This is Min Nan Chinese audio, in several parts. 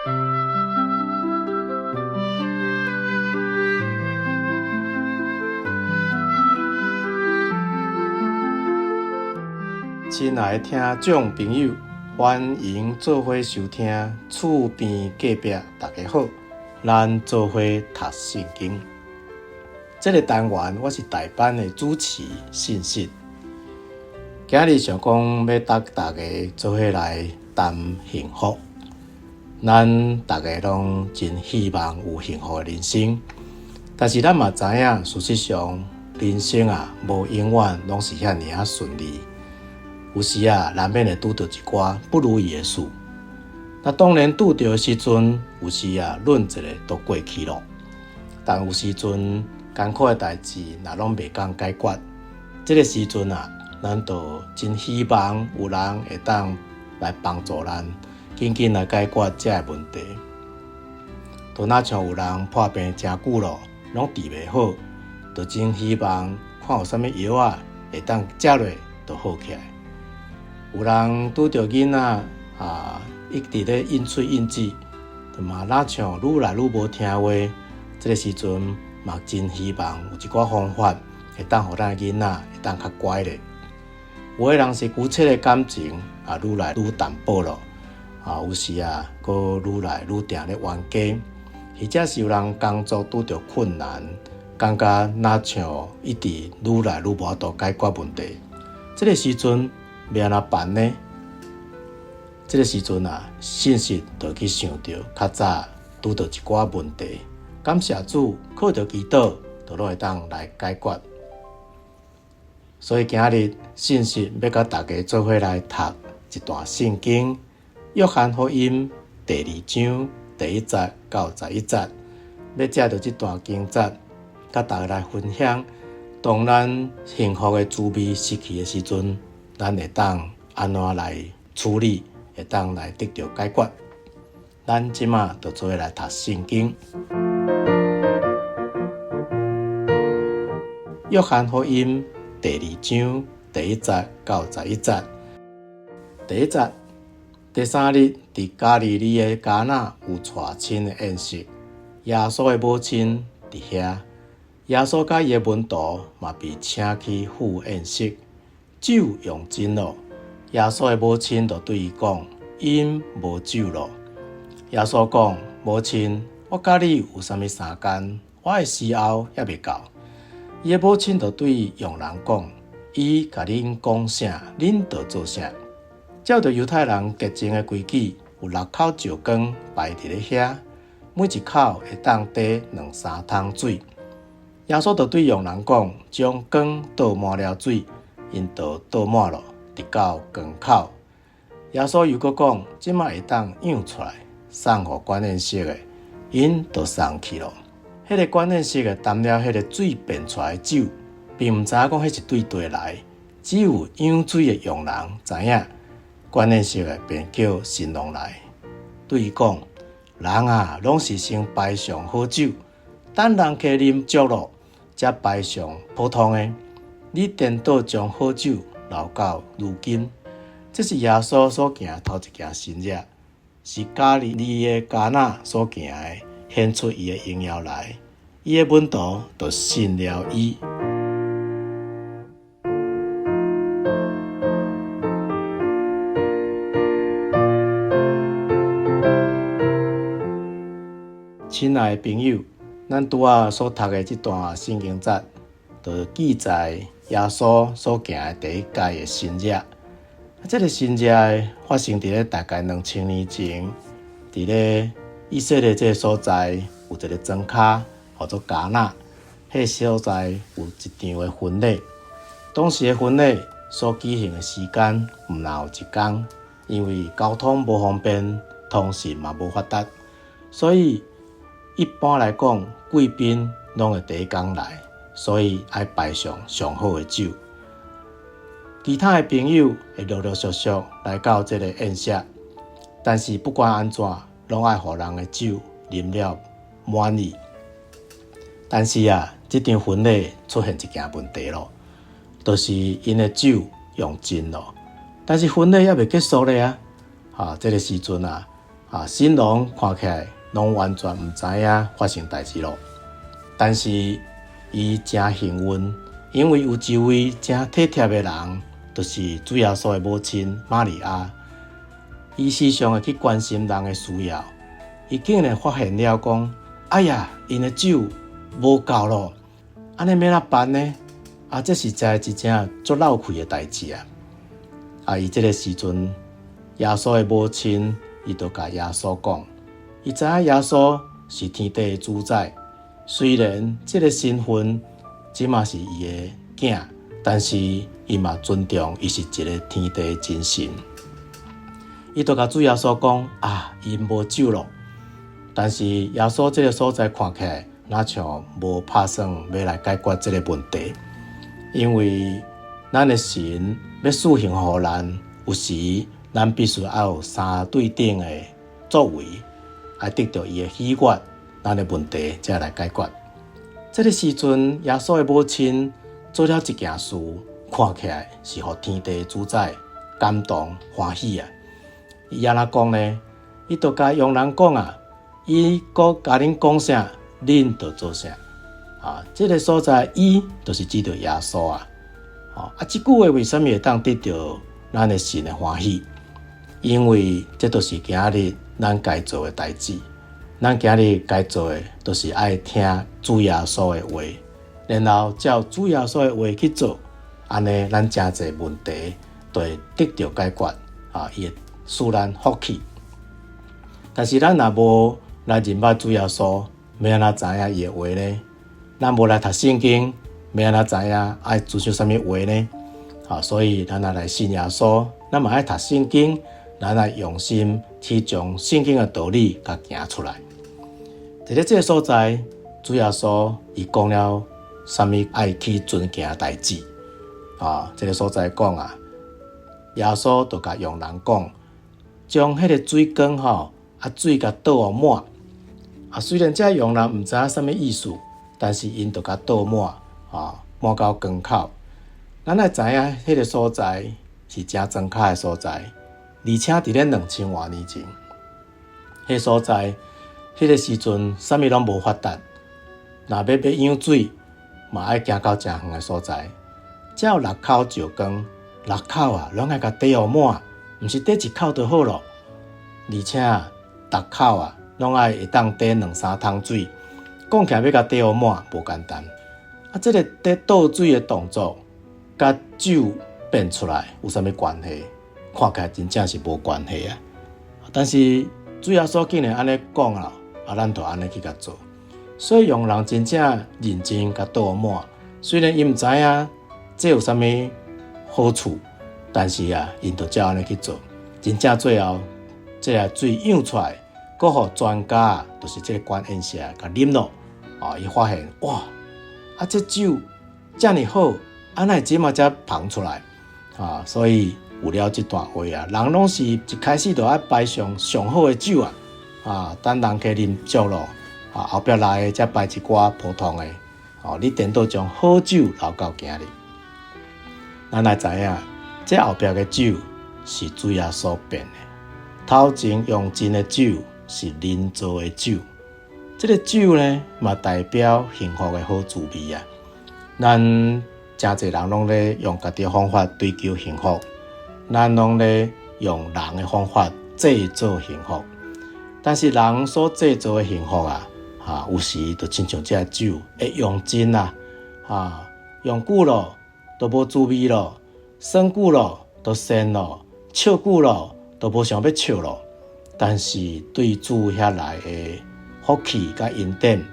親愛的聽眾朋友，歡迎做伙收聽厝邊隔壁，大家好，咱做伙讀聖經。這个單元我是代班的主持信息。今日想講欲佮大家做伙來談幸福。咱逐个攏真希望有幸福的人生，但是咱嘛知影，事實上人生啊，無永遠攏是遐爾仔順利。有時啊，難免會拄著一寡不如意的事。那當然拄著的時陣，有時啊，忍一下就過去囉。但有時陣艱苦的代誌，若攏袂當解決，這个時陣啊，咱就真希望有人會當來幫助咱，緊緊來解決這个問題。就若像有人破病誠久囉，攏治袂好，就真希望看有啥物藥仔會當食落就好起來。有人拄著囡仔啊，一直咧應喙應舌，嘛若像愈來愈無聽話，這个時陣嘛真希望有一寡方法會當予咱的囡仔會當較乖咧。有的人是夫妻的感情啊，愈來愈淡薄囉，啊，有時啊，閣愈來愈定咧冤家，或者是有人工作拄著困難，感覺若像一直愈來愈無法度解決問題，這个時陣欲按怎辦呢？這个時陣啊，信實就去想著較早拄著一寡問題，感謝主，靠著祈禱，就攏會當來解決。所以今日信實欲佮大家做伙來讀一段聖經，約翰福音第二章第一節到11節，欲藉著這段經節，佮大家來分享，當咱幸福的滋味失去的時陣，咱會當按怎來處理，會當來得著解決。咱這馬就做伙來讀聖經。約翰福音第二章第一節到11節。第一節，第三日，佇加利利的迦拿有娶親的宴席，耶穌的母親佇遐，耶穌佮伊的門徒嘛被請去赴宴席。酒用盡囉，耶穌的母親就對伊講：𪜶無酒囉。耶穌講：母親，我佮你有啥物相仝？我的時候猶未到。伊的母親就對傭人講：伊共恁講啥，恁就做啥。照著猶太人潔淨的規矩，有六口石缸擺佇咧遐，每一口會當貯兩三桶水。耶穌就對傭人講：將缸倒滿了水。𪜶就倒滿囉，直到缸口。耶穌又閣講：這馬會當漾出來，送予管宴席的，𪜶就送去囉。彼个管宴席的澹了彼个水變出來的酒，並毋知影講彼是對佗來，只有漾水的傭人知影。管宴席的便叫新郎來，對伊講：人啊，攏是先擺上好酒，等人客啉足囉，才擺上普通的。你顛倒將好酒留到如今。這是耶穌所行的頭一件神跡，是加利利的迦拿所行的，顯出伊的榮耀來。伊的門徒就信了伊。親愛的朋友，咱拄仔所讀的這段聖經節，就記載耶穌所行的第一擺的神跡。這个神跡發生佇咧大概2000年前，佇咧以色列這个所在有一个莊跤，號做迦拿。彼个所在有一場的婚禮。當時的婚禮所舉行的時間毋但有一工，因為交通無方便，通訊嘛無發達，所以一般來講，貴賓攏會第一工來。所以愛擺上上好的酒，其他的朋友會陸陸續續來到這個宴席，但是不管按怎，攏愛予人的酒啉了滿意。但是啊，這場婚禮出現一件問題囉，就是𪜶的酒用盡囉，但是婚禮猶未結束咧啊！啊，這個時陣啊，啊，新郎看起來攏完全毋知影發生代誌囉。但是伊誠幸運，因為有一位誠體貼的人，就是主耶穌的母親瑪利亞。伊時常會去關心人的需要，伊竟然發現了講：哎呀，𪜶的酒無夠囉，按呢欲按怎辦呢？啊，這實在一件足落氣的代誌啊！啊，伊這个時陣，耶穌的母親，伊就共耶穌講，伊知影耶穌是天地的主宰，雖然這个身份這馬是伊的囝，但是伊嘛尊重伊是一个天地的真神。伊就共主耶穌講啊，𪜶無酒囉。但是耶穌這个所在看起來，若像無拍算欲來解決這个問題，因為咱的神欲賜幸福予咱，有時咱必須愛有相對等的作為，愛得著伊的喜悅，咱的問題才來解決。這个時陣，耶穌的母親做了一件事，看起來是予天地主宰感動歡喜啊！伊按怎講呢？伊就共傭人講啊，伊閣共恁講啥，恁就做啥。啊，這个所在，伊就是指著耶穌啊。啊，這句話為啥物會當得著咱的神的歡喜？因為這就是今仔日咱該做的代誌。咱今日該做的，就是愛聽主耶穌的話，然後照主耶穌的話去做，按呢，咱誠濟問題就會得著解決。啊，伊會賜咱福氣。但是咱若無來認捌主耶穌，欲按怎知影伊的話呢？咱無來讀聖經，欲按怎知影愛遵守啥物話呢？啊，所以咱若來信耶穌，咱嘛愛讀聖經，咱愛用心去將聖經的道理共行出來。佇咧這个所在，主耶穌伊講了啥物愛去遵行的代誌？啊，這个所在講啊，耶穌就共傭人講，將彼个水缸吼，啊水共倒予滿。啊，雖然這傭人毋知影啥物意思，但是𪜶就共倒滿，啊，滿到缸口。咱愛知影，彼个所在是誠莊跤的所在，而且佇咧2000外年前，彼所在，彼个時陣，啥物攏無發達，若欲欲飲水，嘛愛行到誠遠的所在。才有六口石缸，六口啊，攏愛共貯予滿，毋是貯一口就好囉。而且逐口啊，攏愛會當貯兩三桶水。講起來欲共貯予滿，無簡單。啊，這个佇倒水的動作，佮酒變出來有啥物關係？看起來真正是無關係啊。但是主耶穌竟然按呢講啊，啊，咱就按呢去共做。所以傭人真正認真共倒滿，雖然𪜶毋知影這有啥物好處，但是啊，𪜶就照按呢去做。真正最後，這个水漾出來，閣予全家，就是這个管宴席共啉囉。啊，伊發現哇，啊，這酒遮爾好，啊，哪會這馬才膨出來？啊，所以有了這段話啊，人攏是一開始就愛擺上上好的酒啊，啊，等人客啉足囉，啊，後壁來的才擺一寡普通的。哦，你顛倒將好酒留到今日。咱來知影，這後壁的酒是主耶穌變的。頭前用盡的酒是人造的酒，這个酒呢，嘛代表幸福的好滋味啊。咱誠濟人攏咧用家己的方法追求幸福，咱攏咧用人的方法製造幸福。但是人所製造的幸福啊，哈，有時就親像這个酒會用盡啊，哈，用久囉都無滋味囉，耍久囉都跣囉，笑久囉都無想欲笑囉。但是對主遐來的福氣佮恩典，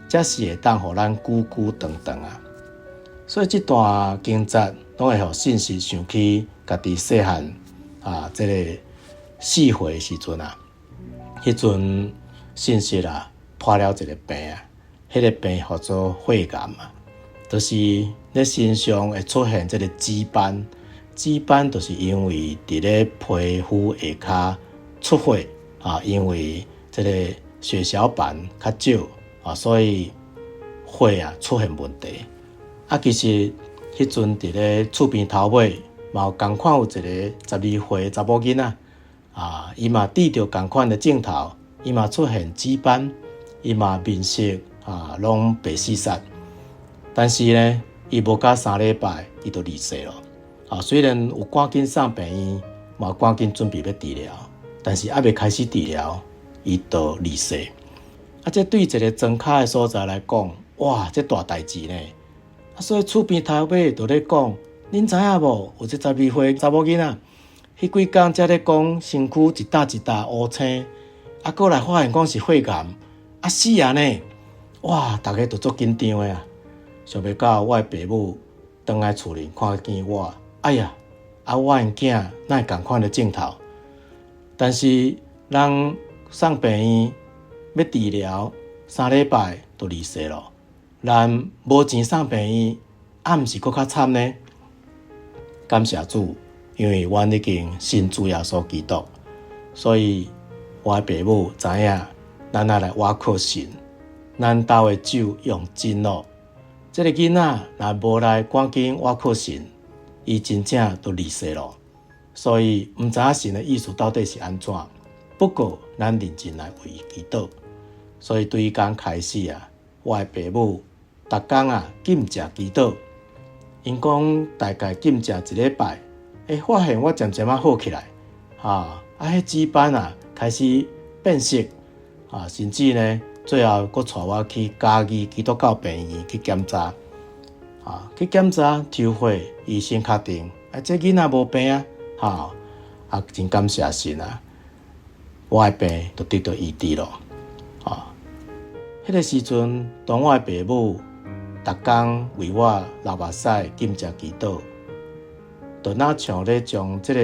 才是會當予咱久久長長啊。所以這段經節攏會予信實想起家己細漢啊，這个4歲的時陣啊，彼陣信實啊破了一个病啊，彼个病號做血癌啊，就是你身上會出現這个紫斑，紫斑就是因為佇咧皮膚下跤出血啊，因為這个血小板較少啊，所以血啊出現問題。啊，其實彼陣佇咧厝邊頭尾嘛有仝款有一个12歲查某囡仔，啊，伊嘛戴著仝款的症頭，伊嘛出現紫斑，伊嘛面色啊攏白死煞。但是呢，伊無夠3禮拜，伊就離世咯。啊，雖然有趕緊送病院，嘛趕緊準備欲治療，但是猶未開始治療，伊就離世。啊，這對一個莊跤的所在來講，哇，這大代誌呢！啊，所以厝邊頭尾就咧講，恁知影無？有一個12歲查某囡仔，彼幾工才咧講身軀一搭一搭烏青，啊，閣來發現講是血癌，啊死啊呢！哇，逐家都足緊張的啊！想袂到我的爸母轉來厝裡看見我，哎呀，啊，我𪜶囝哪會仝款的症頭？但是人送病院欲治療3禮拜就離世咯。咱無錢送病院，啊，毋是閣較慘呢？感謝主，因為阮已經信主耶穌基督，所以我的爸母知影，咱愛來倚靠神，咱兜的酒用盡咯。這個囡仔若無來趕緊倚靠神，伊真正就離世咯。所以毋知影神的意思到底是按怎。不過咱認真來為伊祈禱。所以對彼工開始啊，我的爸母逐工啊禁食祈禱。𪜶講大概禁食一禮拜，欸，發現我漸漸仔好起來，哈，啊，彼紫斑啊開始變色，啊，甚至呢，最後閣帶我去嘉義基督教病院去檢查，啊，去檢查抽血，醫生確定，啊，這囡仔無病啊，哈，啊，真感謝神啊，我的病就得到醫治咯，啊，彼個時陣，當我的爸母逐工為我流目屎禁食祈禱，就若像咧將這個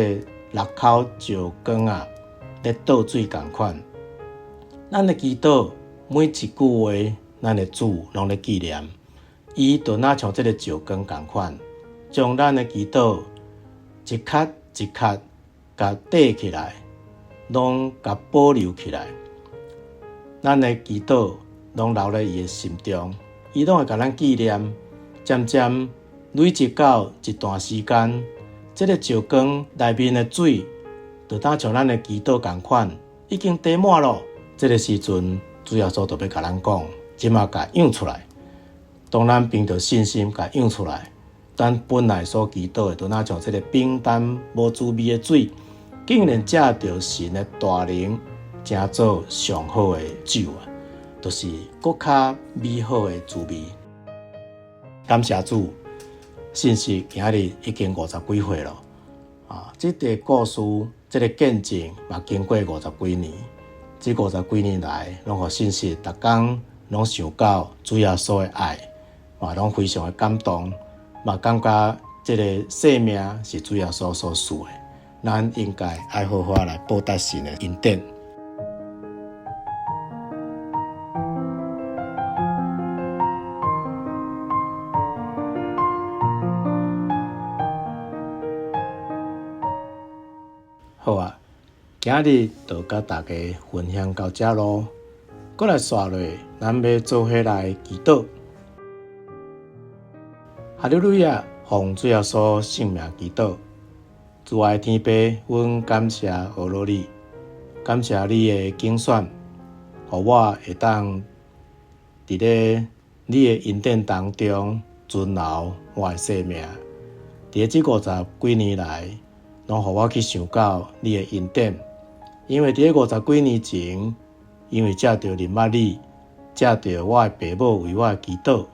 六口石缸啊咧倒水仝款。咱的祈禱每一句話，咱的主攏咧紀念。伊就若像這個石缸仝款，將咱的祈禱一卡一卡共綴起來，攏共保留起來。咱的祈禱攏留咧伊的心中。伊攏會共咱紀念，漸漸累積到一段時間，這個石缸內面的水，就若像咱的祈禱仝款，已經貯滿咯。這個時陣，主耶穌就欲共咱講，這馬共漾出來。當咱憑著信心共漾出來，咱本來所祈禱的，就若像這個平淡無滋味的水，竟然藉著神的大能，成做上好的酒啊！就是閣較美好的滋味。感謝主，信實今日已經50幾歲咯。啊，這個故事、這個見證嘛，經過五十幾年。這五十幾年來，攏予信實逐工攏想到主耶穌的愛，嘛攏非常的感動，嘛感覺這個生命是主耶穌所賜的，咱應該愛好好來報答神的恩典。好啊，今日就佮大家分享到遮囉。閣來紲落，咱欲做伙來祈禱。哈利路亞，奉主耶穌聖名祈禱。慈愛天父，阮感謝阿羅你，感謝你的揀選，予我會當佇咧你的恩典當中存留我的生命。佇咧這五十幾年來，攏予我去想到你的恩典，因為佇咧五十幾年前，因為藉著認捌你，藉著我的爸母為我祈禱，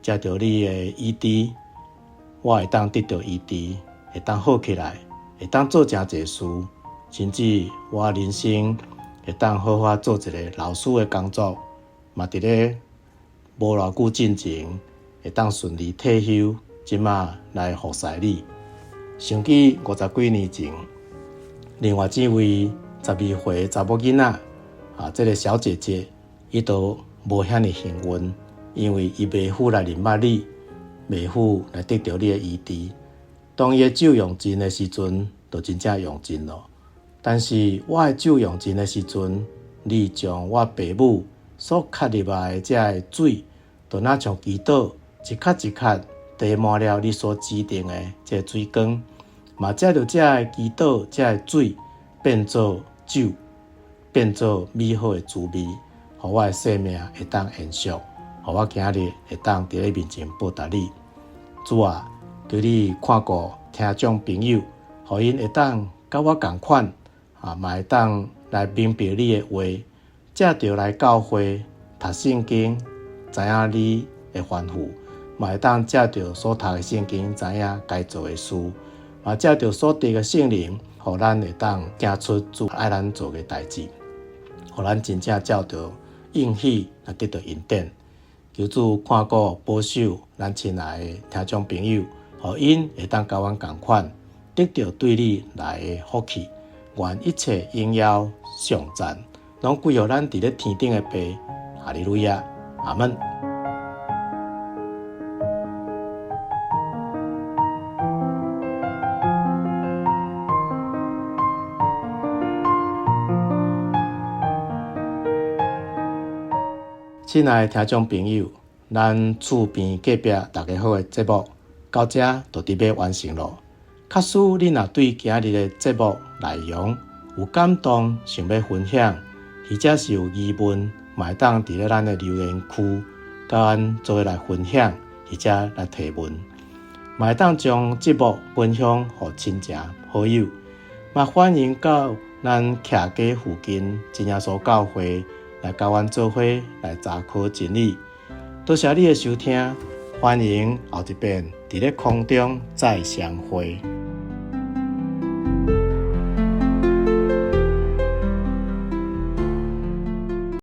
藉著你的醫治，我會當得到醫治，會當好起來，會當做誠濟事，甚至我人生會當好好做一個老師的工作，嘛佇咧無偌久進前會當順利退休，這馬來服侍你。想起五十幾年前，另外這位12歲查某囡仔啊，這個小姐姐，伊都無遐爾幸運，因為伊袂赴來認捌你，袂赴來得著你的醫治。當伊的酒用盡的時陣，就真正用盡咯。但是我的酒用盡的時陣，你將我爸母所磕入來的這个水，就若像祈禱一卡一卡貯滿了你所指定的這个水缸，嘛藉著這个祈禱，這个水，變做酒，變做美好的滋味，予我的生命會當延續，予我今日會當佇你面前報答你。主啊，求你看顧聽眾朋友，予𪜶會當佮我仝款，啊，嘛會當來明白你的話，藉著來教會讀聖經，知影你的吩咐，嘛會當藉著所讀的聖經，知影該做的事，嘛藉著所得的聖靈，予咱會當行出主愛咱做的代誌，予咱真正照著應許來得著恩典。求主看顧保守咱親愛的聽眾朋友，予𪜶會當佮阮仝款，得著對你來的福氣。願一切榮耀頌讚，攏歸予咱佇咧天頂的父。哈利路亞，阿門。親愛的聽眾朋友，咱厝邊隔壁大家好的節目到這就佇欲完成囉。假使你若對今日的節目內容有感動，想欲分享，或者是有疑問，嘛會當佇咧咱的留言區佮阮做伙來分享，或者來提問，嘛會當將節目分享予親情好友，嘛歡迎到咱徛家附近真耶穌教會來佮阮做伙來查考真理。多謝你的收聽，歡迎後一遍佇咧空中再相會。